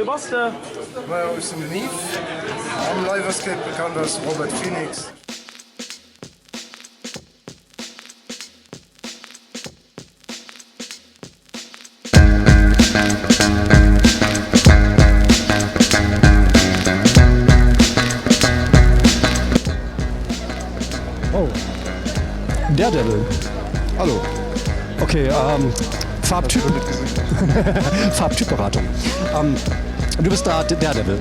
Wie bass de? Majo, ech sinn den Yves, am Live Escape bekannt als Robert Phoenix. Oh. Daredevil. Hallo. Okay, ähm, Farbtyp. Farbtypberatung. Ähm, du bist da Daredevil.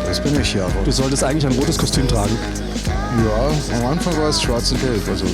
Das bin ich, ja. Du solltest eigentlich ein rotes Kostüm tragen. Ja, am Anfang war es schwarz und gelb. Also.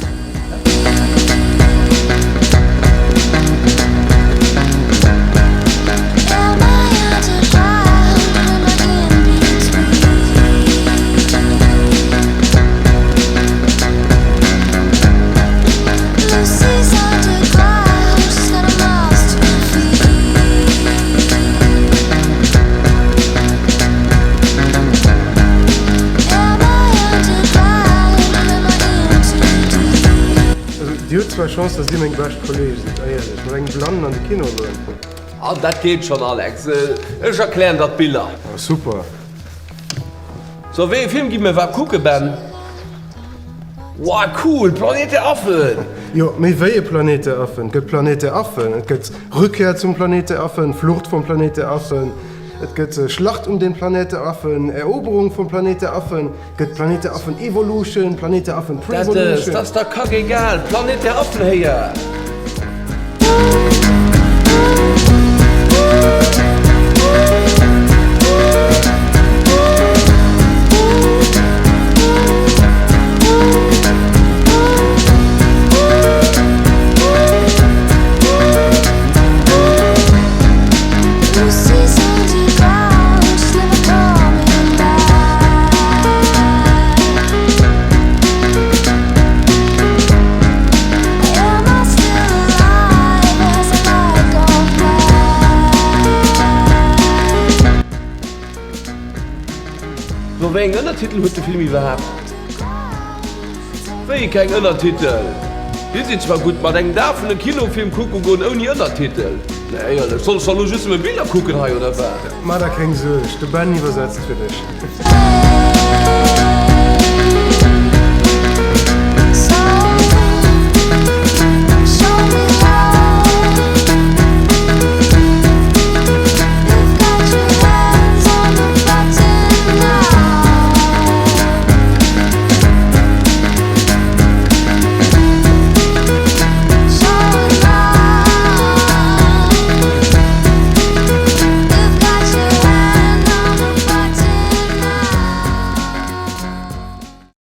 Also dir hutt zwar Chance dass dir meng bescht Kolleege sidd, éierlech, mat engem Blannen an de Kino goen. Ah, dat geet schon, Alex. Ech erklären der d'Biller. Oh, super. So, wéi ee Film gi mir wat kucke, Ben? Wow, cool, Planet der Affen! Jo, mee wéi e Planet der Affen? Et gëtt Planet der Affen, et gëtt Rückkehr zum Planet der Affen, Flucht vom Planet der Affen, et gëtt Schlacht um den Planet der Affen, Eroberung vom Planet der Affen, et gëtt Planet der Affen Evolution, Planet der Affen Dat Prevolution. ass der Kack egal, Planet der Affen héier! So, wéi eng Ënnertitel huet de Film iwwerhaapt? Wéi, keng Ënnertitel? Dir sidd zwar gutt, mat engem Daf vun e Kinofilm kucke goen ouni Ënnertitel. Nee, éierlech, soll ech da lo just nëmme Biller kucken hei, oder wat? Maach der keng Suerg, de Ben iwwersetzt fir dech.